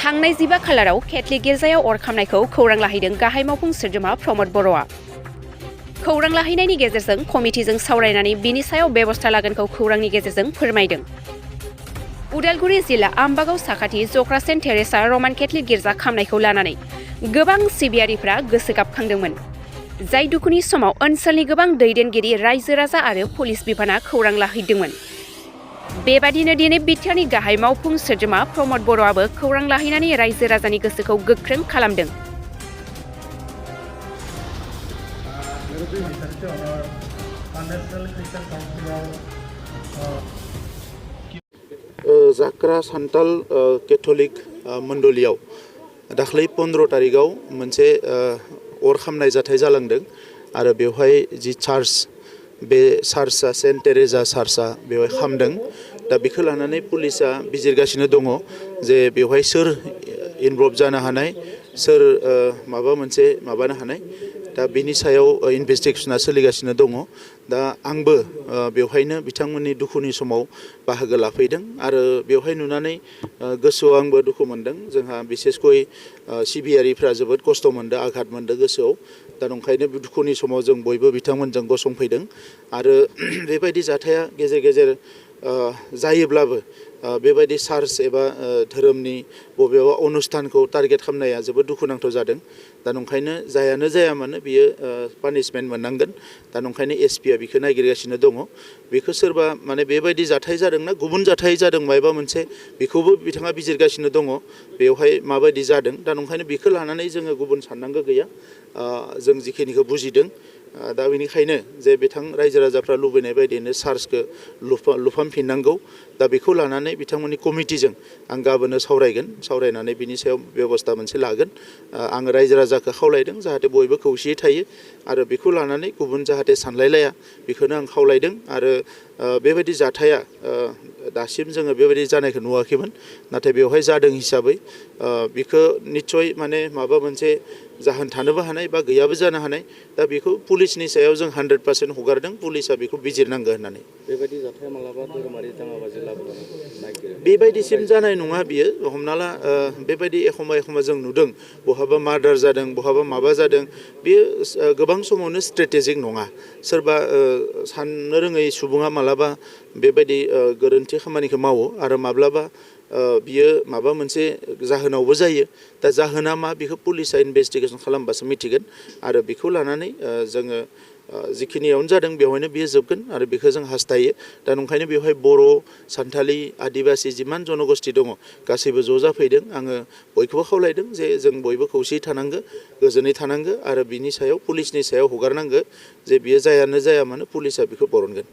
थांनाय 15 खालाराव केथलिक गिर्जायाव अर खामनायखौ खौरां लाहैदों गाहाय मावफुं सोद्रोमा प्रमद बर'आ। खौरां लाहैनायनि गेजेरजों कमिटिजों सावरायनानै बिनि सायाव बेबस्था लागोनखौ खौरांनि गेजेरजों फोरमायदों। उदालगुरि जिल्ला आमबागाव साखाथि जख्रा सेन्ट टेरेसा रमान केथलिक गिर्जा खामनायखौ लानानै गोबां सिबियारिफ्रा गोसो गाबखांदोंमोन। जाय दुखुनि समाव ओनसोलनि गोबां दैदेनगिरि रायजो राजा आरो पुलिस बिफाना खौरां लाहैदोंमोन। बेबादिनो दिनै बिटिआरनि गाहाय मावफुं सोद्रोमा प्रमद बर'आबो खौरां लाहैनानै रायजो राजानि गोसोखौ गोख्रों खालामदों। जाक्रा सान्ताल केथलिक मण्डलियाव दाख्लै 15 तारिखाव मोनसे अर खामनाय जाथाय जालांदों आरो बेवहाय जि चार्च बे चार्चआ सेन्ट टेरेसा चार्चआ बेवहाय खामदों। दा बेखौ लानानै पुलिसा बिजिरगासिनो दङ जे बेवहाय सोर इनभल्भ जानो हानाय, सोर माबा मोनसे माबानो हानाय। दा बिनि सायाव इनभेस्टिगेशना सोलिगासिनो दङ। दा आंबो बेवहायनो बिथांमोननि दुखुनि समाव बाहागो लाफैदों आरो बेवहाय नुनानै गोसोआव आंबो दुखु मोनदों। जोंहा बिसेसकय सिबियारिफ्रा जोबोद खस्थ' मोनदों, आघात मोनदों गोसोआव। दा ओंखायनो दुखुनि समाव जों बयबो बिथांमोनजों गसंफैदों आरो बेबायदि जाथाया गेजेर गेजेर जायोब्लाबो बेबायदि चार्च एबा धोरोमनि बबेबा अनुष्ठानखौ टारगेट खालामनाया जोबोद दुखुनांथाव जादों। दा ओंखायनो जायानो जाया मानो बियो पानिशमेन्ट मोननांगोन। दा ओंखायनो एसपिआ बेखौ नागिरगासिनो दङ। बेखौ सोरबा माने बेबायदि जाथाय जादोंना गुबुन जाथाय जादों मायबा मोनसे बेखौबो बिथाङा बिजिरगासिनो दङ। बेवहाय माबायदि जादों। दा ओंखायनो बेखौ लानानै जोङो गुबुन साननांगौ गैया। जों जिखिनिखौ बुजिदों। दा बेनिखायनो जे बिथां रायजो राजाफ्रा लुबैनाय बायदियैनो चार्चखौ लुफामफिननांगौ। दा बेखौ लानानै बिथांमोननि कमिटिजों आं गाबोननो सावरायगोन। सावरायनानै बिनि सायाव बेबस्था मोनसे लागोन। आङो रायजो राजाखौ खावलायदों जाहाथे बयबो खौसेयै थायो आरो बेखौ लानानै गुबुन जाहाथे सानलायलाया बेखौनो आं खावलायदों। आरो बेबायदि जाथाया दासिम जोङो बेबायदि जानायखौ नुवाखैमोन। नाथाय बेवहाय जादों हिसाबै बेखौ निस्सय माने माबा मोनसे जाहोन थानोबो हानाय बा गैयाबो जानो हानाय। दा बेखौ पुलिसनि सायाव जों 100% हगारदों। पुलिसा बेखौ बिजिरनांगौ होननानै। बेबायदि जाथाया मालाबा धोरोमारि दाङाबाजि लाबोनो नागिरो। बेबायदिसिम जानाय नङा बियो। हमना ला बेबायदि एखमबा जों नुदों बहाबा मार्डार जादों, बहाबा माबा जादों। बेयो गोबां समावनो स्ट्रेटेजिक नङा। सोरबा साननो रोङै सुबुङा मालाबा बेबायदि गोरोन्थि खामानिखौ मावो आरो माब्लाबा बियो माबा मोनसे जाहोनावबो जायो। दा जाहोना मा बेखौ पुलिसा इनभेस्टिगेसन खालामबासो मिथिगोन आरो बेखौ लानानै जोङो जिखिनियावनो जादों बेवहायनो बियो जोबगोन आरो बेखौ जों हास्थायो। दा ओंखायनो बेवहाय बर', सान्थालि, आदिबासि जिमान जनगोष्ठी दङ गासैबो ज' जाफैदों। आङो बयखौबो खावलायदों जे जों बयबो खौसेयै थानांगो, गोजोनै थानांगो आरो बिनि सायाव पुलिसनि सायाव हगारनांगो जे बियो जायानो जाया मानो पुलिसा बेखौ बरनगोन।